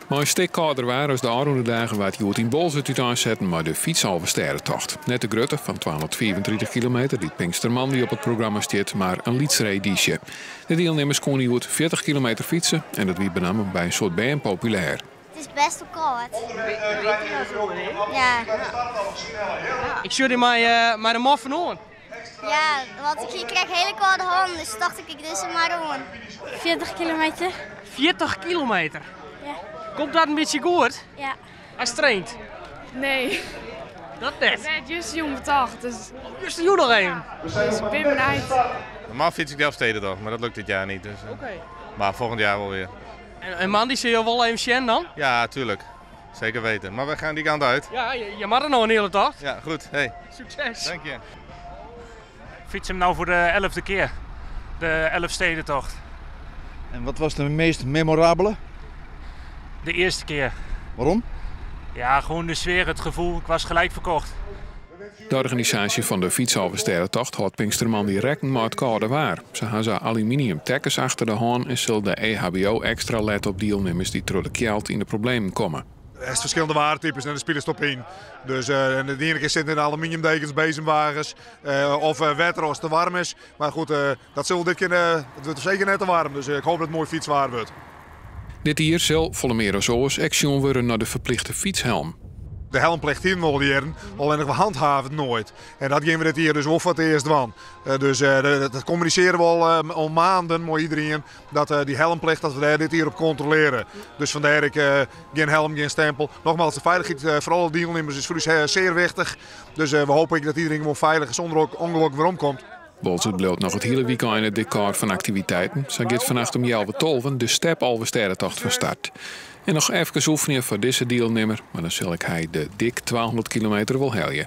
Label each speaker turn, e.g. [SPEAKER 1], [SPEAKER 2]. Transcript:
[SPEAKER 1] Mei in stik kâlder waar as de ôfrûne dagen waard hjoed yn Boalsert úteinsetten mei de Fytsalvestêdetocht. Net de grutte fan 235 kilometer dy't Pinkstermoandei op it programma stiet, mar in lytsere edysje. De dielnimmers koene hjoed 40 kilometer fytse en dat wie benammen by in soad bern populêr.
[SPEAKER 2] It is bêst wol kâld. Ja.
[SPEAKER 3] Ik sjoch dy mei de moffen oan.
[SPEAKER 2] Ja, want ik hie krekt hiele kâlde hannen, dus tocht ik, ik doch se mar oan. 40 kilometer.
[SPEAKER 3] 40 kilometer?
[SPEAKER 2] Ja.
[SPEAKER 3] Komt dat in bytsje goed?
[SPEAKER 2] Ja.
[SPEAKER 3] Hast traind?
[SPEAKER 4] Nee.
[SPEAKER 3] Dat net?
[SPEAKER 4] Nee, justerjûn betocht. Dus...
[SPEAKER 3] Justerjûn noch even?
[SPEAKER 4] Dus ik bin benijd.
[SPEAKER 5] Normaal fiets ik de Elfstedentocht, maar dat lukt dit jaar niet. Dus,
[SPEAKER 3] Oké.
[SPEAKER 5] Maar volgend jaar wel weer.
[SPEAKER 3] En moandei sille jo wol even sjen dan?
[SPEAKER 5] Ja, tuurlijk. Zeker weten. Maar we gaan die kant uit.
[SPEAKER 3] Ja, je moat der noch in hiele tocht.
[SPEAKER 5] Ja, goed. Hey.
[SPEAKER 3] Sukses.
[SPEAKER 5] Dank je.
[SPEAKER 6] Fyts him no foar de 11e kear, de Elfstedentocht.
[SPEAKER 7] En wat was de meest memorabele?
[SPEAKER 6] De earste kear.
[SPEAKER 7] Waarom?
[SPEAKER 6] Ja, gewoan de sfear, it gefoel. Ik was gelijk ferkocht.
[SPEAKER 1] De organisaasje fan de Fytsalvestêdetocht hâldt Pinkstermoandei rekken mei it kâlde waar. Se ha sa aluminium tekkens achter de hân en sil de EHBO ekstra lette op dielnimmers dy't troch de kjeld yn de problemen komme.
[SPEAKER 8] Der is ferskillende waartypes en dêr spilest op yn. Dus en de iene kear sitte yn aluminiumdekens, bezemwagens of wetter as it te waarm is. Mar goed, dat sil dit kear, it wurdt seker net te waarm, dus ik hoopje dat it moai fytswaar wurdt.
[SPEAKER 1] Dit jier sil, folle mear as oars, ek sjoen wurde nei de ferplichte fytshelm.
[SPEAKER 8] De helmplicht hiene we al jierren, allinnich we handhaven it noait. En dat gean we dit jier dus wol foar it earst dwaan. Dus dat kommunisearje we al maanden mei iderien, dat dy helmplicht, dat we dêr dit jier op kontrolearje. Dus fandêr ek gjin helm, gjin stempel. Nogmaals, de feilichheid foar alle dielnimmers is foar ús sear wichtich. Dus we hoopje ek dat iderien gewoan feilich en sûnder ûngelok weromkomt.
[SPEAKER 1] Boalsert bliuwt noch it hiele wykein it dekôr fan aktiviteiten. Sa giet fannacht om healwei tolven de Step-Alvestêdetocht fan start. En noch efkes oefenje foar dizze dielnimmer, mar dan sil ek hy de dik 200 kilometer wol helje.